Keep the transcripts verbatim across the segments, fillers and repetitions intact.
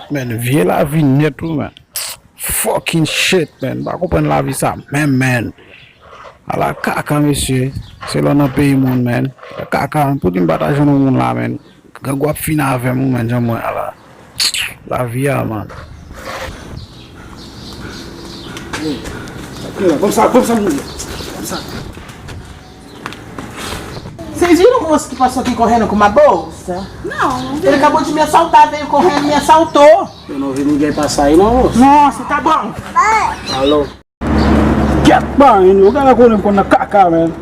Man, vye lavi nèt wi, man. Fucking shit, man. M pa konprann lavi sa menm, man. Ala kaka, mesye. Se lè w nan peyi moun, man. Kaka, man. Poutji m pa ta jwenn yon moun la, man. Grangou ap fin avè m, man, jan mwen ala. Lavi a, man. Vamos lá, vamos lá, vamos lá. Vocês viram o moço que passou aqui correndo com uma bolsa? Não, não vi. Ele acabou de me assaltar, veio correndo e me assaltou. Eu não vi ninguém passar aí, não, moço. Nossa, tá bom. Alô? Get, man, yo, gade konnen m konn nan kaka, man.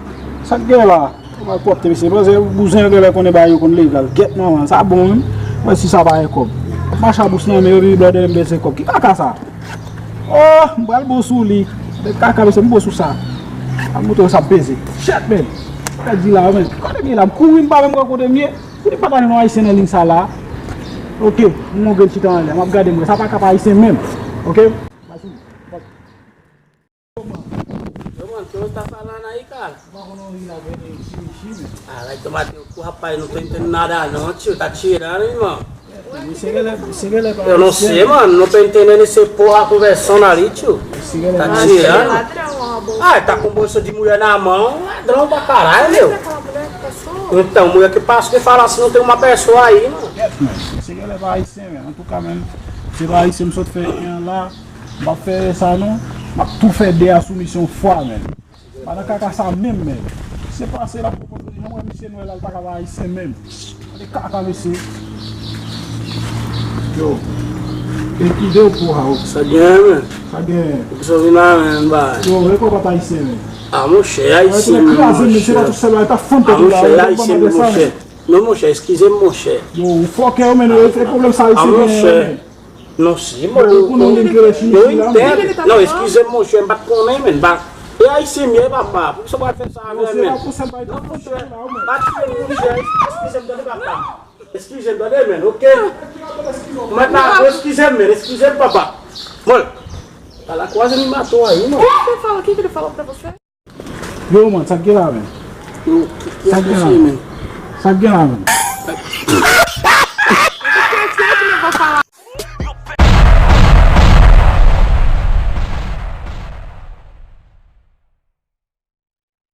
Sa k gen la? Ou mal pwòpte, mesye. Panse bouzen yo genlè konnen bagay yo konn legal. Get, man, sa bon, wi. Mwen si sa pa gen kòb. Mache a bous nan men yo, vini blòdè m bezwen kòb. Ki kaka sa? Oh, m pral bon sou li. De kaka, mesye, m bon sou sa. Al montre w sa m peze. Shit, man. Pèdi la, man. Kote m ye la? M kouri, m pa menm wè kote m ye. Kote pataje yon ayisyen nan liy sa la? Ok, m montre l chita anlè. M ap gade m wè. Sa pa ka pa ayisyen menm. Ok? Yo, man, ki ota sa la nan ikal? Ou pa konn anri la, vre, isi, isi, men. Ah, like, tomate, eu, rapaz, não tô entendendo nada, não, tio. Tá tirando, irmão. Misye genlè, misye genlè pa ayisyen. Eu não sei, mano. Não tô entendendo esse porra conversando ali, tio. Misye genlè pa ayisyen. Tá tirando. Ladrão, ó, bolsa. Ah, tá com bolsa de mulher na mão, ladrão pra caralho, meu. Então, mulher que passa que fala assim, não tem uma pessoa aí, mano. Misye genlè pa ayisyen, men. Antouka, men, se pa ayisyen m sot fè en la. M ap fè sa non. M ap tou fè de a sou misyon fwa, men. Pa nan kaka sa menm, men. Se pase l ap pwopoze, jan mwen misye nwè la, l pa ka pa ayisyen menm. Gade kaka, mesye. Yo. E kide w pou a, o. Sa gen, men. Sa gen. Ou ki sot vin la, men, ba. Yo, e kò pa t ayisyen, men. Ah, monchè, ayisyen, men, monchè. Ah, monchè, ayisyen, monchè. Non, monchè, eskize m, monchè. Yo, ou fòkè, men, e pwoblèm sa, ayisyen, men. Non, si, mwen. Ou konnen yon nèg ki rele Chimichi la, men. Non, eskize m, monchè, m pa t konnen, men. Ba, e ayisyen m ye, papa. Poukisa w pral fè sa avè m, men? Non, monchè, pa tiye m, monchè. Eskize m, tande, papa. Eskize m, tande, men, ok? Mwen pa, eskize m, men, eskize m, papa. Mwen, ala kwaze mi mato a, wi, non. Ki ki te fala, ki ki te fala pra você? Yo, man, sa k gen la, men? Yo, ki, ki sa k gen la, men? Sa k gen la, men?